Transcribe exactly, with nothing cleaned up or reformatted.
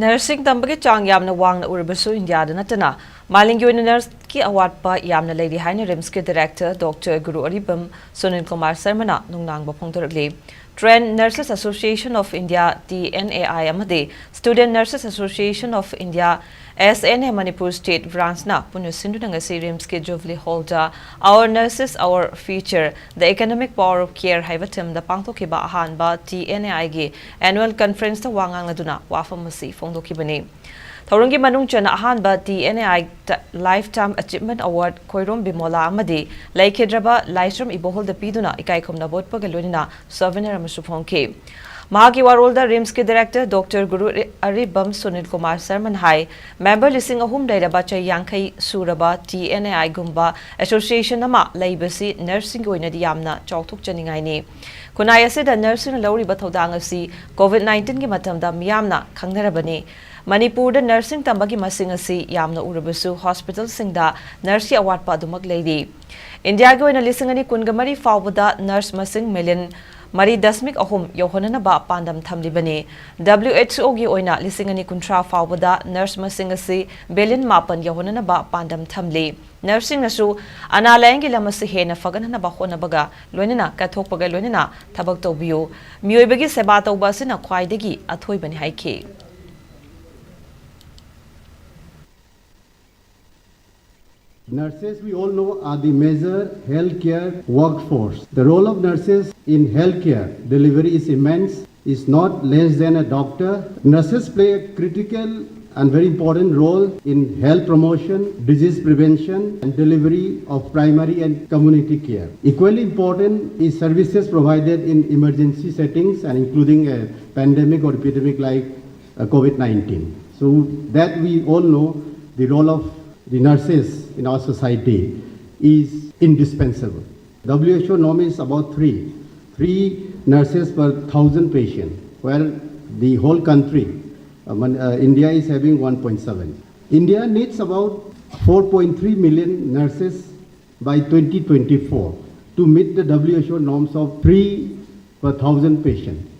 ꯅꯔꯁꯤꯡ ꯇꯝꯕꯒꯤ ꯆꯥꯡ ꯌꯥꯝꯅ ꯋꯥꯡꯅ ꯎꯔꯕꯁꯨ ꯏꯟꯗꯤꯌꯥꯗ ꯅꯠꯇꯅ ꯃꯥꯂꯦꯝꯒꯤ ꯑꯣꯏꯅ ꯅꯔꯁꯀꯤ ꯑꯋꯥꯠꯄ ꯌꯥꯝꯅ ꯂꯩꯔꯤ ꯍꯥꯏꯅ ꯔꯤꯝꯁꯀꯤ ꯗꯤꯔꯦꯛꯇꯔ ꯗꯣꯛꯇꯔ ꯒꯨꯔꯨ ꯑꯔꯤꯕꯝ ꯁꯨꯅꯤꯜ ꯀꯨꯃꯥꯔ ꯁꯔꯃꯅ ꯅꯨꯡꯅꯥꯡꯕ ꯐꯣꯡꯗꯣꯔꯛꯂꯤ꯫ Trained Nurses Association of India, T N A I, ꯑꯃꯗꯤ Student Nurses Association of India, S N A, Manipur state ꯕ꯭ꯔꯥꯟꯆꯅ ꯄꯨꯟꯅ ꯁꯤꯟꯗꯨꯅ ꯉꯁꯤ ꯔꯤꯝꯁꯀꯤ ꯖꯨꯕꯂꯤ ꯍꯣꯜꯗ Our Nurses, Our Future, The Economic Power of Care ꯍꯥꯏꯕ ꯊꯤꯝꯗ ꯄꯥꯡꯊꯣꯛꯈꯤꯕ ꯑꯍꯥꯟꯕ T N A I ꯒꯤ ꯑꯦꯅꯨꯋꯦꯜ ꯀꯟꯐꯔꯦꯟꯁꯇ ꯋꯥ ꯉꯥꯡꯂꯗꯨꯅ ꯋꯥꯐꯝ ꯑꯁꯤ ꯐꯣꯡꯗꯣꯛꯈꯤꯕꯅꯤ꯫ ꯊꯧꯔꯝꯒꯤ ꯃꯅꯨꯡ ꯆꯟꯅ ꯑꯍꯥꯟꯕ T N A I Lifetime Achievement Award Khoirom ꯕꯤꯃꯣꯂꯥ ꯑꯃꯗꯤ ꯂꯩꯈꯤꯗ꯭ꯔꯕ ꯂꯥꯏꯁ꯭ꯔꯝ ꯏꯕꯣꯍꯜꯗ ꯄꯤꯗꯨꯅ ꯏꯀꯥꯏ ꯈꯨꯝꯅꯕ ꯎꯠꯄꯒ ꯂꯣꯏꯅꯅ ꯁꯣꯚꯦꯅꯤꯌꯔ ꯑꯃꯁꯨ ꯐꯣꯡꯈꯤ꯫ ꯃꯍꯥꯛꯀꯤ ꯋꯥꯔꯣꯜꯗ ꯔꯤꯝꯁꯀꯤ ꯗꯤꯔꯦꯛꯇꯔ ꯗꯣꯛꯇꯔ ꯒꯨꯔꯨ ꯑꯔꯤꯕꯝ ꯁꯨꯅꯤꯜ ꯀꯨꯃꯥꯔ ꯁꯔꯃꯟ ꯍꯥꯏ, ꯃꯦꯝꯕꯔ ꯂꯤꯁꯤꯡ ꯑꯍꯨꯝ ꯂꯩꯔꯕ ꯆꯍꯤ ꯌꯥꯡꯈꯩ ꯁꯨꯔꯕ T N A I ꯒꯨꯝꯕ ꯑꯦꯁꯣꯁꯤꯌꯦꯁꯟ ꯑꯃ ꯂꯩꯕꯁꯤ ꯅꯔꯁꯁꯤꯡꯒꯤ ꯑꯣꯏꯅꯗꯤ ꯌꯥꯝꯅ ꯆꯥꯎꯊꯣꯛꯆꯅꯤꯡꯉꯥꯏꯅꯤ꯫ ꯈꯨꯟꯅꯥꯏ ꯑꯁꯤꯗ ꯅꯔꯁꯁꯤꯡꯅ ꯂꯧꯔꯤꯕ ꯊꯧꯗꯥꯡ ꯑꯁꯤ ꯀꯣꯚꯤꯗ ꯅꯥꯏꯟꯇꯤꯟꯒꯤ ꯃꯇꯝꯗ ꯃꯤꯌꯥꯝꯅ ꯈꯪꯅꯔꯕꯅꯤ꯫ ꯃꯅꯤꯄꯨꯔꯗ ꯅꯔꯁꯤꯡ ꯇꯝꯕꯒꯤ ꯃꯁꯤꯡ ꯑꯁꯤ ꯌꯥꯝꯅ ꯎꯔꯕꯁꯨ ꯍꯣꯁꯄꯤꯇꯥꯜꯁꯤꯡꯗ ꯅꯔꯁꯀꯤ ꯑꯋꯥꯠꯄ ꯑꯗꯨꯃꯛ ꯂꯩꯔꯤ꯫ ꯏꯟꯗꯤꯌꯥꯒꯤ ꯑꯣꯏꯅ ꯂꯤꯁꯤꯡ ꯑꯅꯤ ꯀꯨꯟꯒ ꯃꯔꯤ ꯐꯥꯎꯕꯗ ꯅꯔꯁ ꯃꯁꯤꯡ ꯃꯤꯂꯤꯌꯟ ꯃꯔꯤ ꯗꯁꯃꯤꯛ ꯑꯍꯨꯝ ꯌꯧꯍꯟꯅꯅꯕ ꯄꯥꯟꯗꯝ ꯊꯝꯂꯤꯕꯅꯤ꯫ W H O ꯒꯤ ꯑꯣꯏꯅ ꯂꯤꯁꯤꯡ ꯑꯅꯤ ꯀꯨꯟꯊ꯭ꯔꯥ ꯐꯥꯎꯕꯗ ꯅꯔꯁ ꯃꯁꯤꯡ ꯑꯁꯤ ꯕꯤꯂꯤꯌꯟ ꯃꯥꯄꯟ ꯌꯧꯍꯟꯅꯅꯕ ꯄꯥꯟꯗꯝ ꯊꯝꯂꯤ꯫ ꯅꯔꯁꯁꯤꯡꯅꯁꯨ ꯑꯅꯥ ꯂꯥꯌꯦꯡꯒꯤ ꯂꯝ ꯑꯁꯤ ꯍꯦꯟꯅ ꯐꯒꯠꯍꯟꯅꯕ ꯍꯣꯠꯅꯕꯒ ꯂꯣꯏꯅꯅ ꯀꯠꯊꯣꯛꯄꯒ ꯂꯣꯏꯅꯅ ꯊꯕꯛ ꯇꯧꯕꯤꯌꯨ꯫ ꯃꯤꯑꯣꯏꯕꯒꯤ ꯁꯦꯕꯥ ꯇꯧꯕ ꯑꯁꯤꯅ ꯈ꯭ꯋꯥꯏꯗꯒꯤ ꯑꯊꯣꯏꯕꯅꯤ ꯍꯥꯏꯈꯤ꯫ Nurses, we all know, are the major healthcare workforce. The role of nurses in healthcare delivery is immense, is not less than a doctor. Nurses play a critical and very important role in health promotion, disease prevention, and delivery of primary and community care. Equally important is services provided in emergency settings and including a pandemic or epidemic like uh, COVID nineteen. So that we all know the role of the nurses in our society is indispensable. W H O norm is about three, three nurses per thousand patients, where the whole country, uh, Man- uh, India is having one point seven. India needs about four point three million nurses by twenty twenty-four to meet the W H O norms of three per thousand patients.